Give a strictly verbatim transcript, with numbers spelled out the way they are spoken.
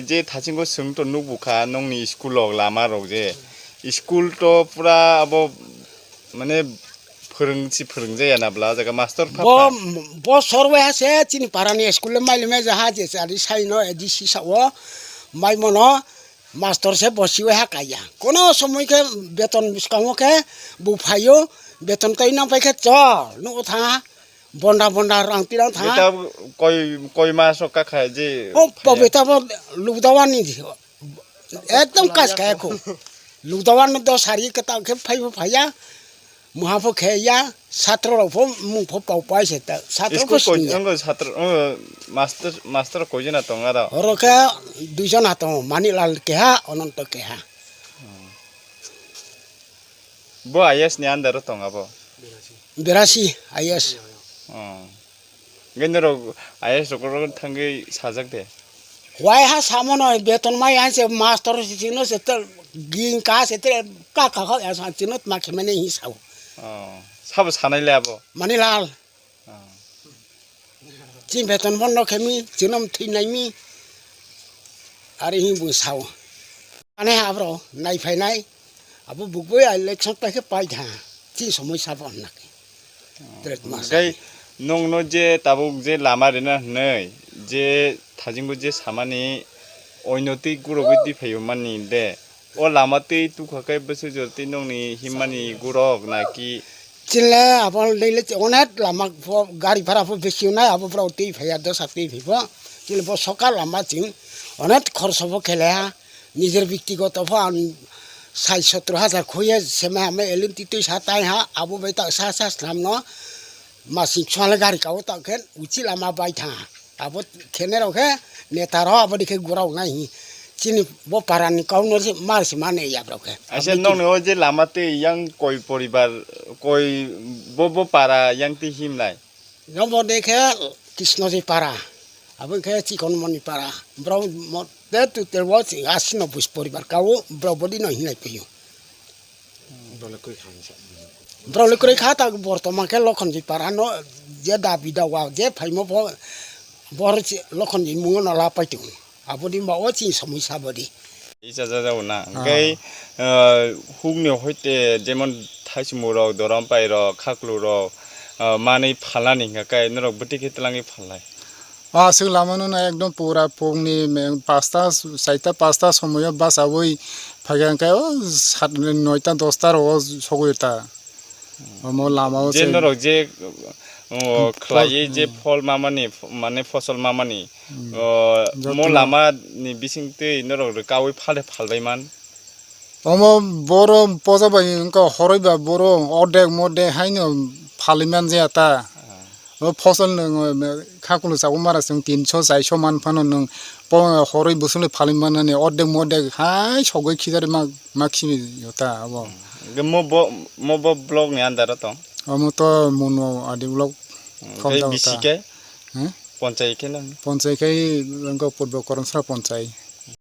Je thasingo swng to nukbukha nongni school rok lama rok je. School to pura abo mane phwrwng si phwrwng jaya na bla jaga master pha Bo, pha. Bo sorwai ha se chini parani school le mailima jaha je chari saino A D C sao maimono master se bosi wai ha kaiya. Kono somoi khe beton bwskango khe bo phaio, beton tei nang pai khe chol nugo tha. Bonda bonda rang tirang tha. Beta koi, koi maso kakha je O phaya. Pobeta bo lukdawan ni di. Ekdom kas kaya ko. Lukdawan no dos hari kata khe phai bo phaya. Muha pho khe ya. Satro rok pho mung pho pau pai se ta. Satro pho School koi, sini. Ongo satro, ongo master, master koi jona tong aro. Oro khe dui jona tong. Manik Lal keha, Ononto keha. Bo I A S ni under o tong abo? Berasi I A S. Oh. Hwnkhe norok I A S rok oro thangwi sajak de? Wai ha samono beton mai hai se master sino se tel ging ka se tel ka ka ka ya sa chino ma khemene hi sao. Oh. Sabo sanai le abo? Manik Lal. Ah. Chini beton bondo khemi, chinom thwi naimi, ari hi bung sao. Ane abro nai phainai, abo bukboi election paikhe paitha, chini somoi sabo hwnna khe. Trade mas. Hwnkhe nongno je tabuk je lama rina hwnwi, je thajingo je samani oinotwi gurogwi twi phaio mani de, o lama twi tukha khe bwswk jora twi nongni himmani gurok naki? Chile abo lele onek lama pho gari bhara pho besi nai abo borok twi phaiya dosa twi phi pho. Chile bo soka lama ching onek khorso bo khele ha. Nijer biktigoto pho ang sai sotro hajar khoye seme hame elim twi twi sa tai ha abo bai ta sa sa slam no masing chwng le gari kao ta khe uchi lama bai tha. Abo khenerok khe neta rok abo dikhe gurao nai hi. Chini bo para ni kau no se mar se mane yabrok khe. Aisa nong ni o je lama twi yang koi poribar koi bo bo para yang twi him lai. Nobo de khe Krishnojoi para. Abo khe Chikonmoni para. Bro mo te tu te wo asi no bus poribar kau bro bodi no hinai piyo. Borok le kwrwi kha hinsa. Borok le kwrwi kha ta bortoman khe Lokhonjwi para no je dabi dawa je phaimo bo bor Lokhonjwi mungo no la pai tongo. Aboni ba o chini somoi sa bodi. Isa ja jao na. Ah. Hwnkhe, ah, hukni hoite jemon thaichumung rok, dorom pai rok, khaklu rok, ah, manwi phalnani hwnkhe norok bwtwi khe twlangwi phalnai. Ah, aswk lama no na ekdom pura phungni meng pasta, saita pasta somoyo bachaui phaikha hwnkhe o sat, noita dosta rogo sogwi ta. Omo lama o je se norok je, o, khlaiwi je phol mamani, mane fosol mamani, hmm, o, joto mo lama ni bising twi norok rwkaui phale phalbai man. Omo boro poja bai wngkha horoi ba boro ordek mordek haino phalwi man jaya ta. O fosol nwng, o, khakulo chabo mara chwng tinso chaiso man phano nwng po-, horoi bwswk le phalwi mannani ordek mordek hai sogwi khijarwi ma, ma khibi ta abo. Hwnkhe mo bo, mo bo block ni under o tong? Omo to Muno Adi block. Hmm, thok tei jago bisi ta. Khe? Hmm? Ponchai khe nang? Ponchai khe wngkha Purbo Koromsra ponchai.